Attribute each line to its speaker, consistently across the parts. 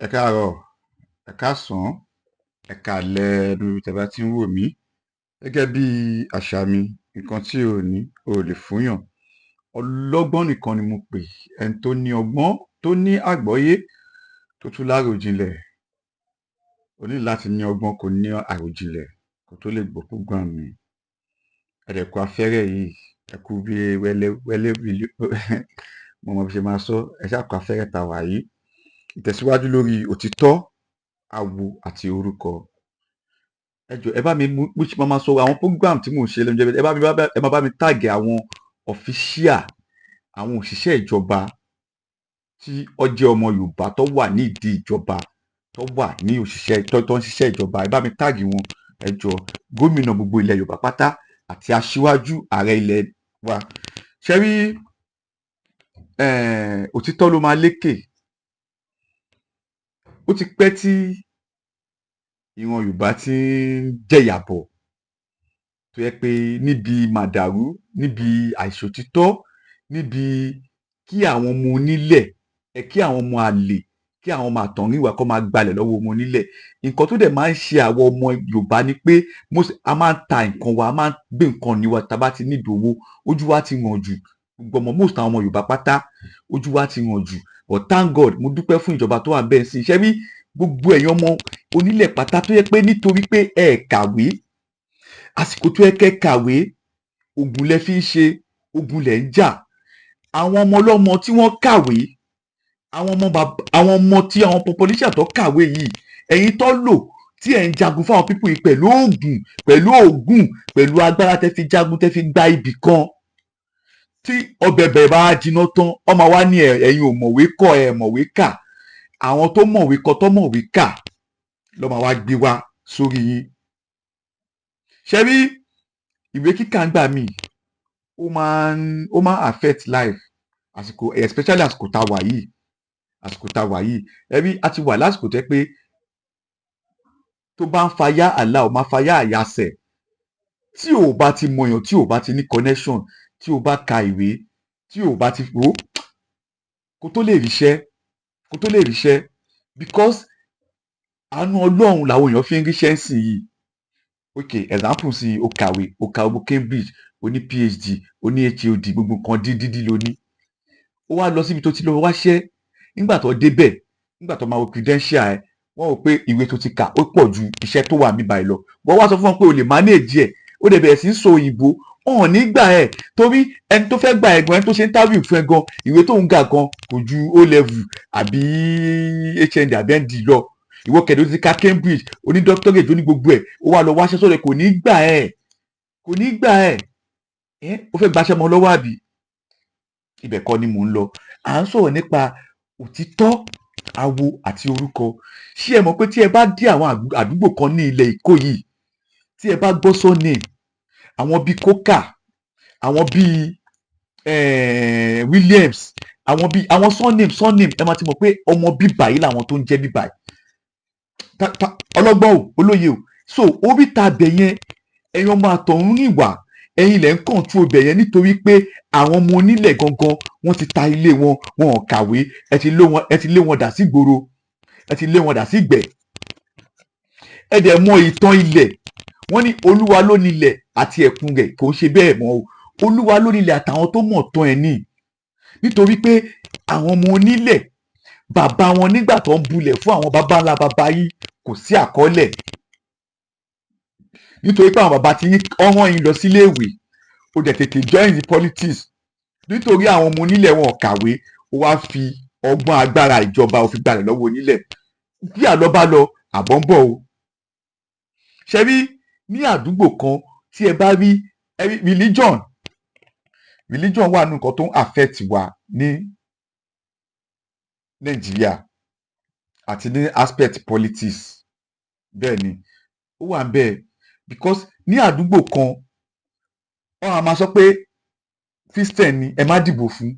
Speaker 1: Ẹ káàárọ̀, ẹ káàsán, ẹ káalẹ́ níbi tẹ́ bá ti ń wò mí. Gẹ́gẹ́ bí àṣà mi, nǹkan tí o ò ní, o ò lè fúnyàn. Ọlọ́gbọ́n nìkan ni mo pè, ẹni tó ní ọgbọ́n, tó ní àgbọ́yé, tó tún láròjinlẹ̀. O ní láti ní ọgbọ́n kó ní àròjinlẹ̀ kó tó lè gbọ́ program mi. Ẹ dẹ̀ kú afẹ́rẹ́ yìí, ẹ kú bí wẹ́lẹ́ wẹ́lẹ́, mo mọ bí ṣe máa sọ, ẹ ṣáà kú afẹ́rẹ́ ta wà yìí. Ìtẹ̀síwájú lórí òtítọ́, awo àti orúkọ. Ẹ jọ̀ọ́, ẹ bá mi mú bó ṣe máa sọ àwọn program tí mò ń ṣe lẹ́nu ọjọ́ mẹ́ta, ẹ máa bá mi tag àwọn official, àwọn òṣìṣẹ́ ìjọba tí ó jẹ́ ọmọ Yorùbá tó wà nídìí ìjọba, tó wà ní òṣìṣẹ́ tó ń ṣiṣẹ́ ìjọba. Ẹ bá mi tag wọn. Ẹ jọ̀ọ́, gómìnà gbogbo ilẹ̀ Yorùbá pátá àti aṣíwájú ààrẹ ilẹ̀ wa. Ṣé rí, òtítọ́ ló máa lékè. Ó ti pẹ́ tí ìran Yorùbá ti ń jẹ̀yà bọ̀, tó jẹ́ pé níbi màdàrú, níbi àìṣòtítọ́, níbi kí àwọn ọmọ onílẹ̀, kí àwọn ọmọ àlè, kí àwọn ọmọ àtọ̀húnrìnwá kó máa gbalẹ̀ lọ́wọ́ ọmọ onílẹ̀. Nǹkan tó dẹ̀ máa ń ṣe àwọn ọmọ Yorùbá ni pé a máa ń ta nǹkan wa, a máa ń gbé nǹkan ní wa tá a bá ti need owó. Ojú wa ti ràn jù. Gbogbo ọmọ, most àwọn ọmọ Yorùbá pátá, ojú wa ti ràn jù. But thank God, mo dúpẹ́ fún ìjọba tó wà ńbẹ̀ nísìnyí. Ṣé rí gbogbo ẹ̀yin ọmọ onílẹ̀ pátá tó jẹ́ pé nítorí pé ẹ kàwé, àsìkò tó yẹ kẹ́ kàwé, ogun lẹ fi ń ṣe, ogun lẹ̀ ń jà. Àwọn ọmọ ọlọ́mọ tí wọ́n kàwé, àwọn ọmọ bàbá, àwọn ọmọ tí àwọn politician tó kàwé yìí, ẹ̀yin tó lò tí ẹ̀ ń jagun fún àwọn people yìí pẹ̀lú oògùn, pẹ̀lú òògùn, pẹ̀lú agbára tẹ́ fi jagun, tẹ́ fi gba ibì kan, tí ọbẹ̀ bẹ̀rẹ̀ bá jiná tán, ọmọ wa ní ẹ̀yin ò mọ̀wé kọ́, ẹ̀ mọ̀wé kà. Àwọn tó mọ̀wé kọ, tó mọ̀wé kà ló máa wá gbé wá sórí yín. Ṣé rí ìwé kíkà ń gbà míì, ó máa ń affect life àsìkò, especially àsìkò tá a wà yìí. Àsìkò tá a wà yìí, ẹ rí, a ti wà lásìkò tó jẹ́ pé tó bá ń fa yá àlá ò máa fa yá àyàsẹ̀. Tí o bá ti mọ̀yàn, tí o bá ti ní connection, tí o bá ka ìwé, tí o bá ti wò kó tó lè ríṣẹ́, kó tó lè ríṣẹ́, because àánú Ọlọ́run làwọn èèyàn fi ń ríṣẹ́ ń sìn yìí. Ok, example sí, o kàwé, o ka gbogbo Cambridge, o ní PhD, o ní HOD, gbogbo nǹkan dídí ló ní. Ó wá lọ síbi tó ti lọ wáṣẹ́. Nígbà tó débẹ̀, nígbà tó máa wo credential ẹ, wọ́n rò pé ìwé tó ti kà ó pọ̀ ju iṣẹ́ tó wà níbàyìí lọ. Wọ́n wá sọ fún wọn pé o lè manage ẹ̀, ó dẹ̀ bẹ̀rẹ̀ sí í sọ òyìnbó. Wọn ò ní gbà ẹ̀, torí ẹni tó fẹ́ gbà ẹ̀ gan, ẹni tó ṣe interview fún ẹ gan, ìwé tó ń gà gan kò ju O level àbí HND àbí ND lọ. Ìwọ kẹ̀dẹ̀, ó ti ka Cambridge, oní doctorate, oní gbogbo ẹ̀, ó wá lọ wáṣẹ́ sọ́dọ̀, kò ní gbà ẹ̀, kò ní gbà ẹ̀. Ẹ́ ó fẹ́ gbaṣẹ́ mọ́ lọ́wọ́ àbí? Ibẹ̀ kọ́ ni mò ń lọ. À ń sọ̀rọ̀ nípa òtítọ́, awo àti orúkọ. Ṣé ẹ mọ̀ pé tí ẹ bá dé àwọn àdúgbò kan ní ilẹ̀ Èkó yìí, tí ẹ bá gbọ́ surname àwọn bíi Coker, àwọn bíi Williams, àwọn bíi àwọn surname, ẹ máa ti mọ̀ pé ọmọ bíbà yìí làwọn tó ń jẹ́ bíbà yìí. Ọlọ́gbọ́n o, olóye o. So oríta abẹ yẹn, ẹ̀yin ọmọ àtọ̀húnrìnwá, ẹ̀yin lẹ̀ ń control ibẹ̀ yẹn, nítorí pé àwọn ọmọ onílẹ̀ gangan, wọ́n ti ta ilé wọn, wọn ò kàwé. Ẹ ti lé wọn, ẹ ti lé wọn dà sí ìgboro, ẹ ti lé wọn dà sí ìgbẹ́. Ẹ dẹ̀ mọ ìtàn ilẹ̀. Wọ́n ní Olúwa ló nílẹ̀ àti ẹ̀kún rẹ̀. Kò ń ṣe bẹ́ẹ̀ mọ́ o. Olúwa ló nílẹ̀ àtàwọn tó mọ̀ tán ẹ̀ ní, nítorí pé àwọn ọmọ onílẹ̀, bàbá wọn nígbà tó ń bulẹ̀ fún àwọn baba ńlá bàbá yìí, kò sí àkọọ́lẹ̀, nítorí pé àwọn bàbá tí yín ọ̀ràn yín lọ sílé ìwé, ó dẹ̀ tètè join the politics. Nítorí àwọn ọmọ onílẹ̀ wọn ò kàwé, ó wá fi ọgbọ́n agbára ìjọba, ó fi gbalẹ̀ lọ́wọ́ onílẹ̀. Bí àlọ́ bá lọ, àbọ̀ ń bọ̀ o. Ṣe rí ní àdúgbò kan, tí ẹ bá rí, ẹ rí religion wà nínú nǹkan tó ń affect wa ní Nàìjíríà àti ní aspect politics. Bẹ́ẹ̀ ni, ó wà bẹ́ẹ̀, because ní àdúgbò kan, wọ́n á máa sọ pé Christian ni, ẹ má dìbò fún,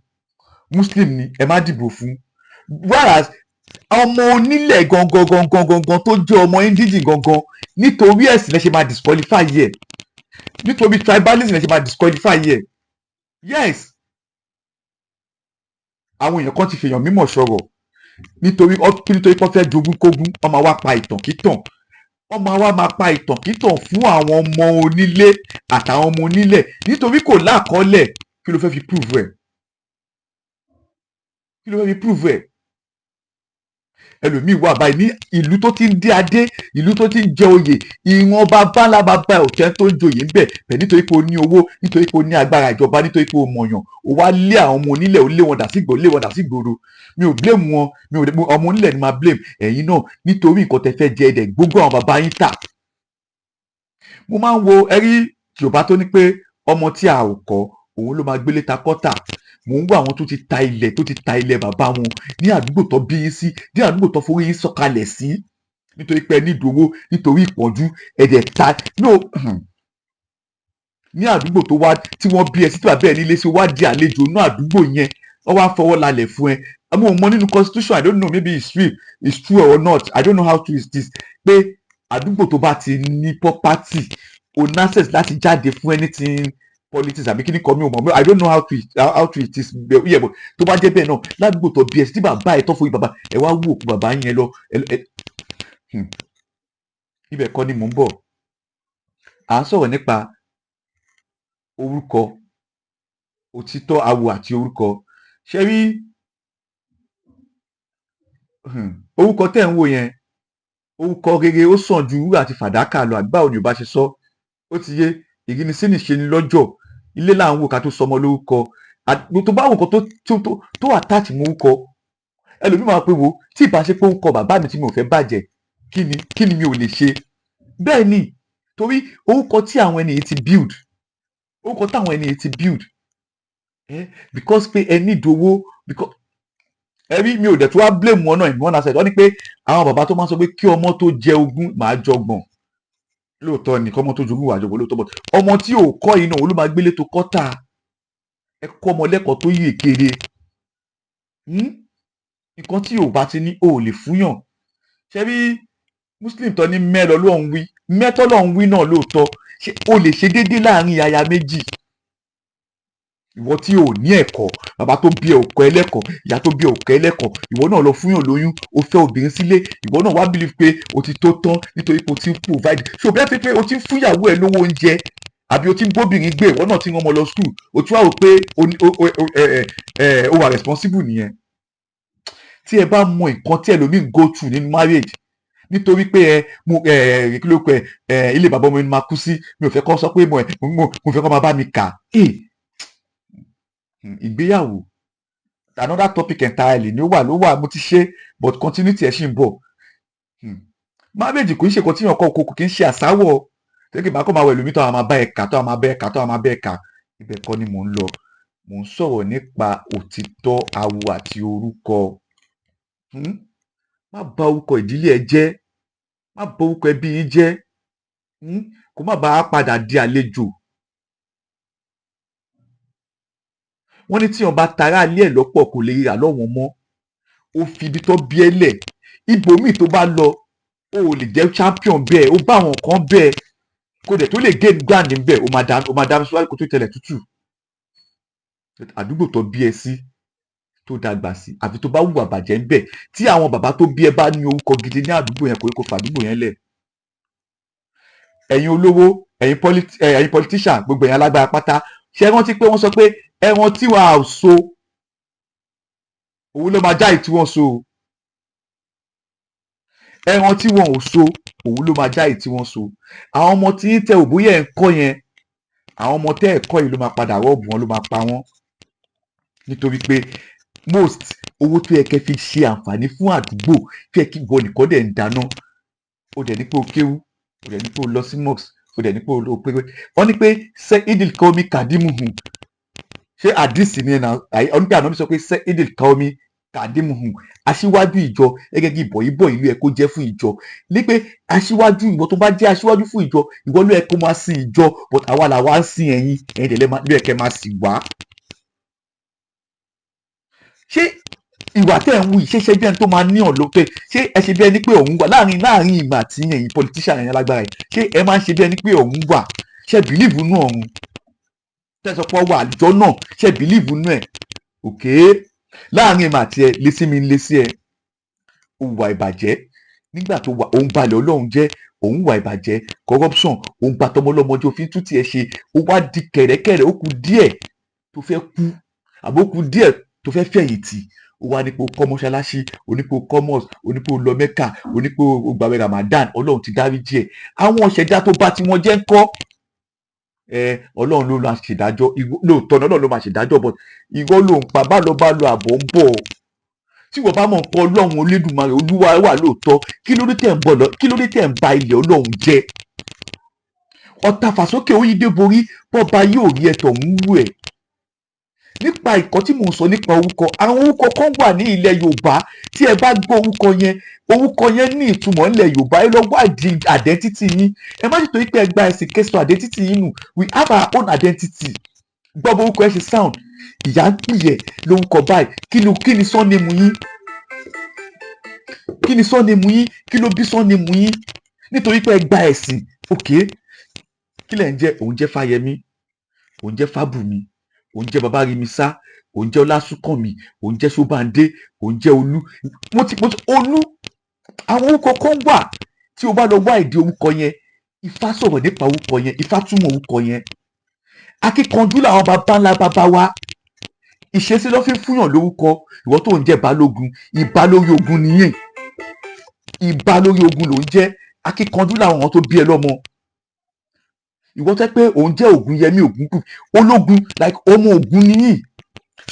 Speaker 1: Muslim ni, ẹ má dìbò fún, whereas ọmọ onílẹ̀ gangan gangan gangan tó jẹ́ ọmọ indigene gangan, nítorí ẹ̀sìn lẹ ṣe máa disqualify ẹ̀, nítorí tribalism lẹ ṣe máa disqualify ẹ̀. Yes, àwọn èèyàn kan ti fèèyàn mímọ̀ sọ̀rọ̀. Nítorí pé wọ́n fẹ́ jogún kógún, wọ́n máa wá pa ìtàn kítàn, wọ́n máa wá máa pa ìtàn kítàn fún àwọn ọmọ onílé àtàwọn ọmọ onílẹ̀, nítorí kò lákọọ́lẹ̀. Kí ló fẹ́ fi prove ẹ̀? Kí ló fẹ́ fi prove ẹ̀? Ẹlòmíì wà báyìí ní ìlú tó ti ń dé adé, ìlú tó ti ń jẹ oyè, ìran bàbá ńlá bàbá ẹ̀ òtẹ́ tó ń joyè ń bẹ̀ bẹ̀. Nítorí pé o ní owó, nítorí pé o ní agbára ìjọba, nítorí pé o mọ̀yàn, o wá lé àwọn ọmọ onílẹ̀, o lé wọn dà sígboro, lé wọn dà sígboro. Mi ò blame wọn, mi ò ọmọ onílẹ̀ ni máa blame. Ẹ̀yin náà, nítorí nǹkan tẹ́ fẹ́ jẹ, ẹ̀dẹ̀ gbogbo àwọn bàbá yín tà. Mo máa ń wo ẹrí Yorùbá tó ní pé ọmọ tí a ò kọ́, òun ló máa gbélé ta kọ́tà. Mò ń wo àwọn tó ti ta ilẹ̀, tó ti ta ilẹ̀ bàbá wọn ní àdúgbò tó bí yín sí, ní àdúgbò tó forí yín sọ̀kalẹ̀ sí, nítorí pé ẹ ní ìdòwò, nítorí ìpọ́njú, ẹ̀dẹ̀ ta no ní àdúgbò tó wá tí wọ́n bí ẹ sí, tí bàbá ẹ nílé sí, wá di àlejò ní àdúgbò yẹn, wọ́n wá fọwọ́ lálẹ̀ fún ẹ. Àmọ́ mo mọ nínú constitution, I don't know, maybe it's true, it's true or not, I don't know how true is this, pé àdúgbò tó bá ti ní property, o ní access láti jáde fún anything politics àbí kíní kan. Mi ò mọ̀, I don't know how true it is. Yeah, but tó bá jẹ́ bẹ́ẹ̀ náà, ládùúgbò tó bí ẹ sí, tí bàbá ẹ tó fún bàbá ẹ, wá wú òkú bàbá yẹn lọ. Ibẹ̀ kọ́ ni mò ń bọ̀. À ń sọ̀rọ̀ nípa orúkọ, òtítọ́ awo àti orúkọ. Ṣé rí orúkọ tẹ́ ń wò yẹn, orúkọ rere ó sàn ju wúrà àti fàdákà lọ, àbí báwo ni Yorùbá ṣe sọ? Ó ti yé. Ìrínisí nìṣe ni lọ́jọ́. Ilé là ń wò ká tó sọmọ lórúkọ. Tó bá wò nǹkan tó attach mọ́ orúkọ ẹlòmíì, máa pé wo tí ìbá ṣe pé ó ń kọ bàbá mi tí mi ò fẹ́ bàjẹ́, kí ni mi ò lè ṣe? Bẹ́ẹ̀ ni, torí orúkọ tí àwọn ẹni yìí ti build, orúkọ táwọn ẹni yìí ti build, because pé ẹ ní ìdówó, because ẹ rí mi ò dẹ̀ tó wá blame wọn náà in one aspect. Wọ́n ní pé àwọn bàbá tó máa ń sọ pé kí ọmọ tó jẹ ogún màá jọgbọ̀n, lóòótọ́ ni. Kí ọmọ tó jogún wàá jọgbọ̀n lóòótọ́, but ọmọ tí ò kọ́ yìí náà, òun ló máa gbélé tó kọ́ tà. Ẹ kọ́ ọmọ lẹ́kọ̀ọ́ tó yè kéré. Nǹkan tí ò bá ti ní, o ò lè fúnyàn. Ṣé bí Muslim tó ní mẹ́lọ ló ń wí, mẹ́tọ́ ló ń wí náà lóòótọ́, ṣé o lè ṣe déédéé láàrin aya méjì? Ìwọ tí ò ní ẹ̀kọ́, bàbá tó bí ẹ ò kọ́ ẹ lẹ́kọ̀ọ́, ìyá tó bí ẹ ò kọ́ ẹ lẹ́kọ̀ọ́, ìwọ náà lọ fúnyàn lóyún, o fẹ́ obìnrin sílé, ìwọ náà wá believe pé o ti tó tán nítorí pé o ti ń provide. Ṣé o bẹ́ẹ̀ fi pé o ti ń fúnyàwó ẹ lówó oúnjẹ, àbí o ti ń bóbìnrin gbé, ìwọ náà ti ń rán ọmọ lọ school, o tún wá rò pé o ní- o o o ẹ ẹ o wà responsible nìyẹn? Tí ẹ bá mọ nǹkan tí ẹlòmíì ń go through nínú marriage, nítorí pé ẹ mo ẹ kí ló pẹ ẹ, ilé bàbá ọmọ mi máa kú sí, mi ò fẹ́ kọ́ sọ pé mo ẹ mo mo fẹ́ kọ́ máa bá mi kà ẹ. Ìgbéyàwó, another topic entirely ni ó wà, ló wà. Mo ti ṣe, but continuity ẹ̀ ṣì ń bọ̀. Marriage kò ń ṣe nǹkan tí yàn kọ́, kò kì í ṣe àsáwọ̀ tẹ́kì máa kọ́ máa wẹ̀ lómi tó àwọn máa bá ẹ̀ kà, tó àwọn máa bá ẹ̀ kà, tó àwọn máa bá ẹ̀ kà. Ibẹ̀ kọ́ ni mò ń lọ. Mò ń sọ̀rọ̀ nípa òtítọ́ awo àti orúkọ. Má bà orúkọ ìdílé ẹ jẹ́, má bà orúkọ ẹbí yín jẹ́, Kó má bàa padà di àlejò. Wọ́n ní tí wọ́n bá tara ilé ẹ̀ lọ́pọ̀, kò lè rà lọ́wọ́n mọ́. Ó fi ibi tó bí ẹ lẹ̀, ibòmíì tó bá lọ, ó ò lè jẹ́ champion bẹ́ẹ̀. Ó bá àwọn kan bẹ́ẹ̀, kó dẹ̀ tó lè gain ground níbẹ̀, ó máa dá síwájú kó tó tẹlẹ̀ tútù. Àdúgbò tó bí ẹ sí, tó dàgbà sí, àfi tó bá hùwà bàjẹ́ ńbẹ̀. Tí àwọn bàbá tó bí ẹ bá ní orúkọ gidi ní àdúgbò yẹn, kò yẹ kó fàdúgbò yẹn lẹ̀. Ẹ̀yin olówó, ẹ̀yin politician, gbogbo ẹ̀yin alágbára pátá, ṣé ẹ rántí pé wọ́n sọ pé ẹran tí wàá so, òun ló máa já ìtí wọ́n so? Ẹran tí wọn ò so, òun ló máa já ìtí wọ́n so. Àwọn ọmọ tí ń tẹ òbóyè ń kọ́ yẹn, àwọn ọmọ tẹ́ ẹ̀ kọ́ yìí ló máa padà rob wọn, ló máa pa wọ́n, nítorí pé most owó tó yẹ kẹ́ fi ṣe àǹfààní fún àdúgbò, tó yẹ kí ìwọ nìkan dẹ̀ ń dáná, ó dẹ̀ ní pé o kéwú, ó dẹ̀ ní pé o lọ sí mosque, ó dẹ̀ ní pé o pé wọ́n ní pé ṣé idil kọ́mi kàdímùhùn, ṣé àdìsí ni ẹ̀ náà? Wọ́n ní pé àná mi sọ pé ṣé idil kọ́mi kàdímùhùn, aṣíwájú ìjọ gẹ́gẹ́ bí ìbọ̀ ìlú ẹ kó jẹ́ fún ìjọ, ní pé aṣíwájú, ìwọ tó bá jẹ́ aṣíwájú fún ìjọ, ìwọ ló yẹ kó máa sin ìjọ, but àwa làwa ń sin ẹ̀yin, ẹ̀yin dẹ̀ ló yẹ kẹ́ máa sìn wá. Ṣé ìwà tẹ́ ẹ̀ ń wù yìí, ṣé ṣe bí ẹni tó máa ní ọ̀lọ́ pé ṣé ẹ ṣe bí ẹni pé òun wà láàrin ìgbà tí ẹ̀yin politician, ẹ̀yin alágbára yìí, ṣé ẹ máa ń ṣe bí ẹni pé òun wà? Ṣé believe nú ọ̀run tẹ́sán pọ̀ wà, àjọ náà, ṣé believe nú ẹ̀? Òkè láàrin ìmọ̀ àti ẹ lé sí mi, lé sí ẹ. Ó hùwà ìbàjẹ́ nígbà tó wà, òun balẹ̀ Ọlọ́run jẹ́, òun hùwà ìbàjẹ́, corruption, òun bà tọmọlọ́mọdé, òfin tún tiẹ̀ ṣe. Ó wá di kẹ̀rẹ́kẹ̀rẹ́, ó kù díẹ̀ tó fẹ́ kú, àbó kù díẹ̀ tó fẹ́ fẹ̀yìntì, ó wá nípò kọ́ mọ́ṣáláṣí, onípò kọ́ mosque, onípò lọ Mẹ́kà, onípò gbàwẹ̀ Ramadan, Ọlọ́run ti dáríjì ẹ̀. Àwọn ọ̀ṣẹ̀dá tó bá tiwọn jẹ́ ń kọ́ ẹ? Ọlọ́run ló máa ṣèdájọ́. Lóòótọ́ náà, Ọlọ́run ló máa ṣèdájọ́, but irọ́ ló ń pa. Bá lọ bá lọ, àbọ̀ ń bọ̀. Tí wọ́n bá mọ̀ nǹkan, Ọlọ́run Olódùmarè Olúwa wà lóòótọ́. Kí ló dé tẹ̀ ń bọ̀ lọ? Kí ló dé tẹ̀ ń ba ilẹ̀ Ọlọ́run jẹ́? Ọ̀tá fàsókè oyídé borí bọ́ba yóò rí ẹ̀tọ̀ ń wú ẹ̀. Nípa ìkọ́ tí mò ń sọ nípa orúkọ, àwọn orúkọ kan wà ní ilẹ̀ Yorùbá tí ẹ bá gbọ́ orúkọ yẹn, orúkọ yẹn ní ìtumọ̀ nílẹ̀ Yorùbá. Ẹ lọ wádìí identity yín. Ẹ má ṣètò pé ẹ gba ẹ̀sìn kẹsàn identity yín nù. We have our own identity. Gbọ́ bó orúkọ ẹ ṣe sound. Ìyá ń pìyẹ lórúkọ báyìí. Kí ni surname yín? Kí ni surname yín? Kí ló bí surname yín? Nítorí pé ẹ gba ẹ̀sìn, ok, kí lẹ̀ ń jẹ́? Òun jẹ́ Fáyẹmí, òun jẹ́ Fábùmí, òun jẹ́ Babarímisá, òun jẹ́ Ọlásùnkànmí, òun jẹ́ Ṣóbàndé, òun jẹ́ Olú. Mo ti Olú. Àwọn orúkọ kan wà tí o bá lọ wá ìdí orúkọ yẹn, Ifá sọ̀rọ̀ nípa orúkọ yẹn, Ifá túmọ̀ orúkọ yẹn. Akíkanjú làwọn baba ńlá baba wa. Ìṣesí ló fi ń fúnyàn lórúkọ. Ìwọ tó ń jẹ́ Balógun, ìbá lórí ogun nìyẹn, ìbá lórí ogun ló ń jẹ́. Akíkanjú làwọn tó bí ẹ lọ́mọ. Ìwọ tẹ́ pé òun jẹ́ Ògúnyẹmí, Ògúngù, ológun, like ọmọ Ògún nìyí.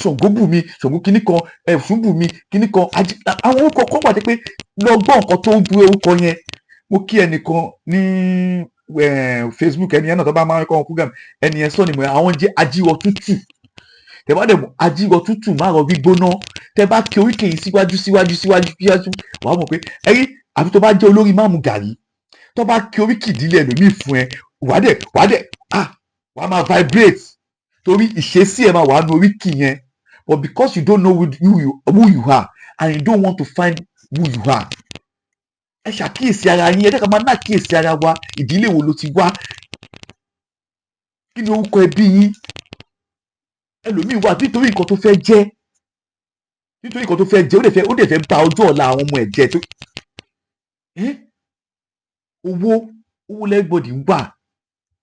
Speaker 1: Ṣàngóbùnmi, Ṣàngó kínní kan, Ẹ̀fúnbùnmi kínní kan. Àwọn orúkọ kan wà tẹ́ pé lọ gbọ́ nǹkan tó ń bu orúkọ yẹn. Mo kí ẹnìkan ní Facebook. Ẹni yẹn náà, tó bá máa ń kọ́ program, ẹni yẹn sọ ni mo àwọn jẹ́ ajíwọ tútù. Tẹ bá dẹ̀ mọ̀, ajíwọ tútù má rọ gbígbóná. Tẹ bá kí oríkèé yìí síwájú, síwájú, síwájú, síwájú, wàá mọ̀ pé ẹ̀rí àfi tó bá jẹ́ olórí máàmù gàrí. Tó bá kí oríkì ìdílé ẹlòmíì fún ẹ, wàá dẹ̀ ah, wàá máa vibrate, torí ìṣesí ẹ máa wà nù oríkì yẹn. But because you don't know who you are and you don't want to find who you are. Ẹ ṣàkíyèsí ara yín. Ẹ jẹ́ ká máa náà ara wa. Ìdílé wo ló ti wá? Kí ni orúkọ ẹbí yín? Ẹlòmíì wà, nítorí nǹkan tó fẹ́ jẹ́, nítorí nǹkan tó fẹ́ jẹ́, ó dẹ̀ fẹ́ bà ọjọ́ ọ̀la àwọn ọmọ ẹ̀ jẹ́. Tó owó, owó l'everybody ń wà.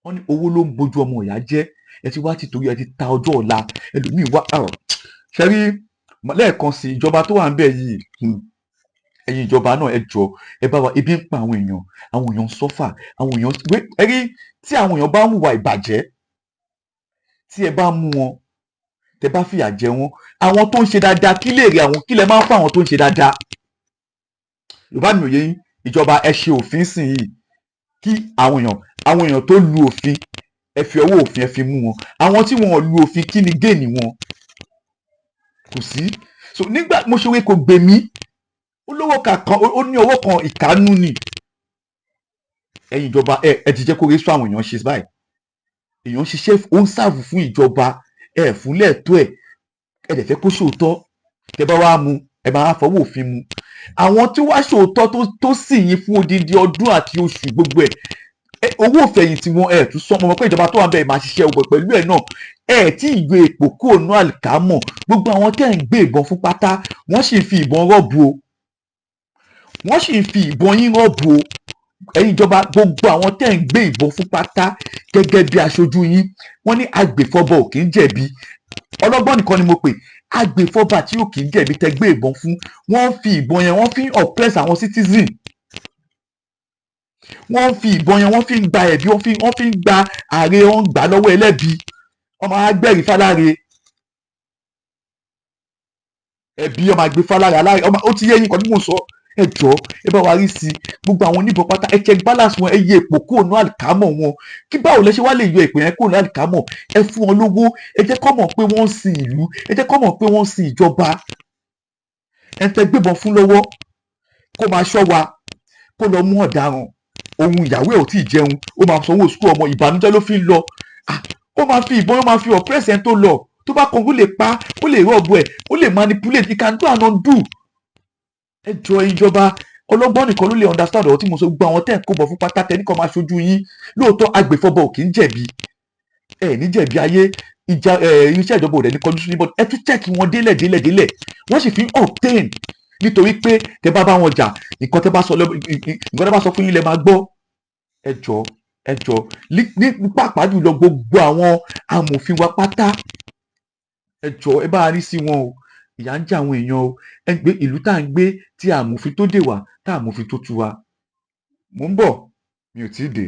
Speaker 1: Wọ́n ní owó ló ń bojú ọmọ ìyá jẹ́. Ẹ ti wá ti torí ẹ ti ta ọjọ́ ọ̀la ẹlòmíì wá. Ṣe rí lẹ́ẹ̀kan sí, ìjọba tó wà ń bẹ̀ yìí, ẹ̀yin ìjọba náà, ẹ jọ, ẹ bá wa. Ebi ń pa àwọn èèyàn, àwọn èèyàn ń suffer, àwọn èèyàn. Ẹ rí tí àwọn èèyàn bá ń hùwà ìbàjẹ́, tí ẹ bá mú wọn, tẹ bá fìyà jẹ wọn, àwọn tó ń ṣe dáadáa, kí lè rí àwọn? Kí lẹ máa ń fún àwọn tó ń ṣe dáadáa? Yorùbá mi ò yé yín. Ìjọba, ẹ ṣe òfin sìn yìí kí àwọn èèyàn tó lu òfin, ẹ fi ọwọ́ òfin, ẹ fi mú wọn. Àwọn tí wọn ò lu òfin, kí ni gain wọn? Kò sí. So nígbà mo ṣe wé kò gbè mí olówó kankan, ó ní ọwọ́ kan ìkánú ni. Ẹ̀yin ìjọba, ẹ ti jẹ́ kó rí sọ àwọn èèyàn ṣe báyìí. Èèyàn ṣiṣẹ́, ó ń serve fún ìjọba, ẹ fún lẹ́ẹ̀tọ́ ẹ, ẹ dẹ̀ fẹ́ kó ṣòótọ́. Tẹ bá wá mú, ẹ máa fọwọ́ òfin mu. Àwọn tí wàá ṣòótọ́ tó sì yín fún odidi ọdún àti oṣù, gbogbo ẹ̀, owó ìfẹ̀yìntì wọn, ẹ tún sọ mọ́ pé ìjọba tó wà bẹ́ẹ̀ máa ṣiṣẹ́ ọgbọ̀n pẹ̀lú ẹ̀ náà. Ẹ tí ìgbé èpò kúrò ní àlìkámọ̀. Gbogbo àwọn tẹ́ ń gbé ìbọn fún pátá, wọ́n sì ń fi ìbọn rob o, wọ́n sì ń fi ìbọn yín rob o. Ẹ̀yin ìjọba, gbogbo àwọn tẹ́ ń gbé ìbọn fún pátá gẹ́gẹ́ bí aṣojú yín, wọ́n ní agbèfọ́bọ̀ ò kì í jẹ̀bi. Ọlọ́gbọ́n nìkan ni mo pè. Agbèfọ́ba tí ò kì í jẹ̀bi tẹ́ gbé ìbọn fún, wọ́n fi ìbọn yẹn, wọ́n fi ń oppress àwọn citizen. Wọ́n fi ìbọn yẹn, wọ́n fi ń gba ẹ̀bí, wọ́n fi ń gba ààrẹ, wọ́n ń gbà lọ́wọ́ ẹlẹ́bi. Wọ́n máa gbẹ̀rí fáláre ẹ̀bí, ọmọ àgbẹ̀ fáláre aláre ọmọ. Ó ti yé yín nǹkan tí mò ń sọ. Ẹ jọ̀ọ́, ẹ bá wa rí sí i. Gbogbo àwọn oníbọn pátá, ẹ check balance wọn, ẹ yẹ èpò kúrò ní àlìkámọ̀ wọn. Kí báwo lẹ ṣe wá lè yọ èpò yẹn kúrò ní àlìkámọ̀? Ẹ fún wọn lówó, ẹ jẹ́ kó mọ̀ pé wọ́n ń sin ìlú, ẹ jẹ́ kó mọ̀ pé wọ́n ń sin ìjọba. Ẹ tẹ́ gbébọn fún lọ́wọ́ kó máa ṣọ́ wa, kó lọ mú ọ̀daràn, ohun ìyàwó ẹ̀ ò tí ì jẹun, ó máa sanwó school ọmọ, ìbànújẹ́ ló fi ń lọ. Ó máa fi ìbọn, ó máa fi oppress ẹni tó lọ. Tó bá kan, ó lè pa, ó lè rob ẹ̀, ó lè manipulate. He can do and undo. Ẹ jọ, ìjọba, ọlọ́gbọ́n nìkan ló lè understand ọ̀rọ̀ tí mo sọ. Gbogbo àwọn tẹ́ ẹ̀ kó bọ̀ fún pátá, tẹ́ ní kó máa ṣojú yín, lóòótọ́ agbèfọ́bọ̀ ò kì í jẹ̀bi. Ẹ ní jẹ̀bi ayé ìjà ẹ. Irinṣẹ́ ìjọba ò dẹ̀ ní kọjú sí, but ẹ tún check wọn délẹ̀ délẹ̀ délẹ̀. Wọ́n sì fi ń obtain. Nítorí pé tẹ bá bá wọn jà, nǹkan tẹ bá sọ, nǹkan tẹ bá sọ fún yín lẹ máa gbọ́. Ẹ jọ̀ọ́, ẹ jọ̀ọ́, ní pàápàá jùlọ gbogbo àwọn amòfin wa pátá, ẹ jọ̀ọ́, ẹ bá a rí sí wọn o. Ìyà ń jẹ àwọn èèyàn o. Ẹ gbé ìlú tá à ń gbé tí amòfin tó dè wá, tá amòfin tó tú wa. Mò ń bọ̀, mi ò tí ì dé.